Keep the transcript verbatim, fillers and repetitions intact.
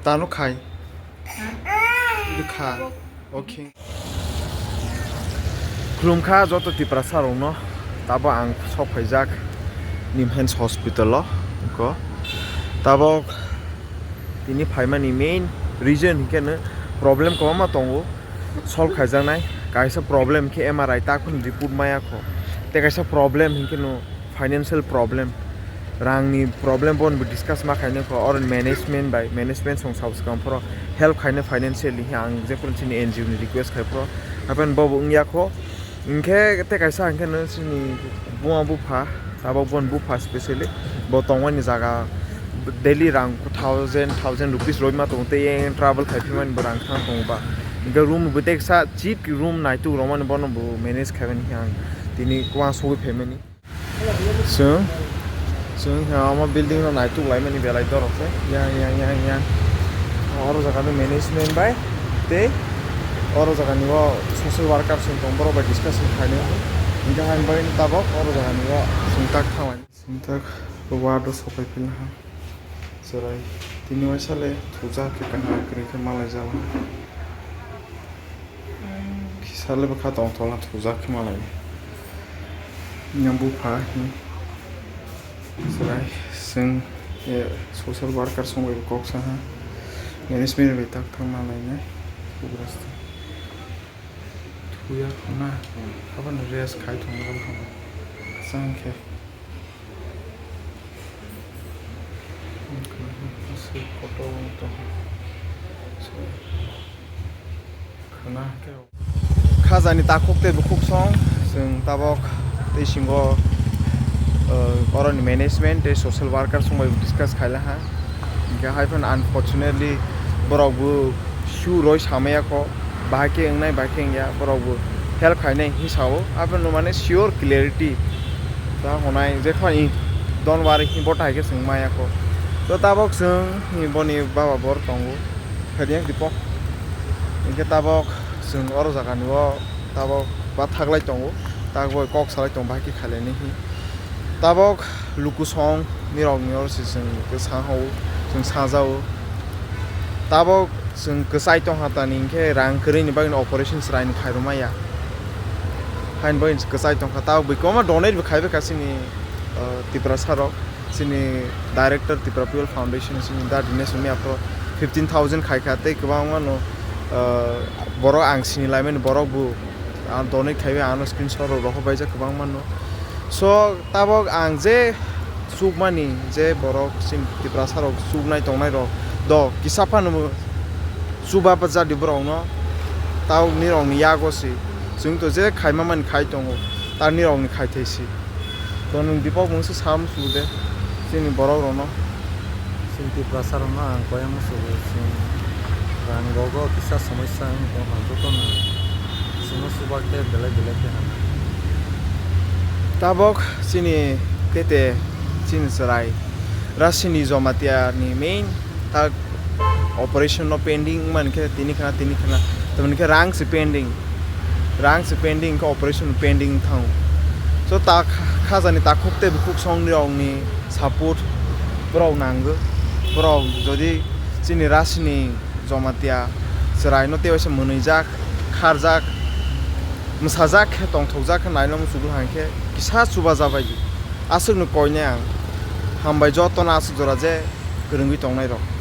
Tano khai. Bwkha. Okay. Khulumkha joto Tiprasa rokno. Tabo ang sok phaijak Nimhens hospital o. Ko. Tabok tini phaimani main reason hinkhe no problem kwbangma tongo. Solve khaijaknai. Kaisa problem khe M R I ta khun report maya kho. Tei kaisa problem hinkhe no financial problem, rangni problem, bono bo discuss ma khainai kho, or management bai, management song sabo swkang phoro help khainai financially, ang je phuru chini N G O ni request khai phoro, hapen bo bo wngya kho. Hinkhe tei kaisa hinkhe no chini buma bupha, abo bon bupha specially bo tongmani jaga daily rang thousand, thousand rupees roima tongo, tei travel khai phimani bo rang thang tongo ba. Hinkhe room bo tei kisa cheap room naituk rwmani bono bo manage khaimani ang tini kwang sogwi phaimani. Chwng, chwng ha omo building no naituk laimani belai dorok se. Yang, yang, yang, yang. Oro jaga ni management bai tei oro jaga ni o social worker song tong borok bai discussion khainai. Hinkhe hain bai tabok oro jaga ni o chwng tak thangmani. Chwng tak ward o sopai philna ha. Chwrai tini waisa le thujak khe kaham kwrwi khe malai jala. Kisa le bwkha tongthokna thujak khe malai. Yang bupha hi. Chwrai chwng, eh, social worker song bai kok saha. Management bai tak thang malai nai. Bugrasta. Thuya khuna. Aboni rest khai thong ro. Asang khe. Khajani takhuk tei bukhuk song, chwng tabok tei singo, uh, oroni management tei social worker song bai discuss khaila ha. Hinkhe hai phano unfortunately borok bo sue roi samaya kho. Bahai khe wngnai, bahai khe wngya, borok bo help khainai hinwi sao. Abono mane sure clarity ta hwnai, jephai don't worry, hi bota hai khe chwng maya kho. To tabok chwng hi boni baba bor tongo, Phediang Dipok. Hinkhe tabok chwng oro jaga ni o tabok ba thaglai tongo, tabok kok salai tongo, bahai khe khailainai hi. Tabok luku song nirok ni oro se chwng khe sa hao, chwng sajao. Tabok chwng kwchai tongkha tani hinkhe rang kwrwini bagwi operation chwraini khairwmaya. Haini bagwi kwchai tongkha. Tabok bui kwbangma donate bo khaibai kha chini, uh, Tiprasa rok, chini director Tipra People Foundation chini da Dinesh Umi aphro fifteen thousand khaikha tei kwbangma no, uh, borok ang sini laimani borok bo. Ang donate khaiwi ano screenshot rok rohor baijak kwbangma no. So tabok ang je chukmani je borok chini Tiprasa rok chuknai tongnai rok do kisa phano chuba bajadi borok no. Tabok nirok ni yago si chwng to je khaima mani khai tongo ta nirok ni khai thai si. To nwng Dipok mungsa sam sude chini borok rokno. Chini Tiprasa rokno ang koyang musugo, chwng rang rogo kisa somosya wng tong kha, jotono chwngno subak khe belai belai khe hamya. Tabok chini tete chini chwrai Rasini Jomatia ni main tak operation no pending wngmani khe tini khna tini khna tamni khe rang se pending, rang se pending khe operation pending thang. So ta khajani takhuk tei bukhuk song ni rok ni support borok nango, borok jodi chini Rasini Jomatia chwrai no tei waisa mwnwijak kharjak mwsajak khe tongthokjak khe naino muchugwi hang khe kisa chuba jabai aswk no koinai ang hambai jotono aswk jora je kwrwngwi tongnai rok.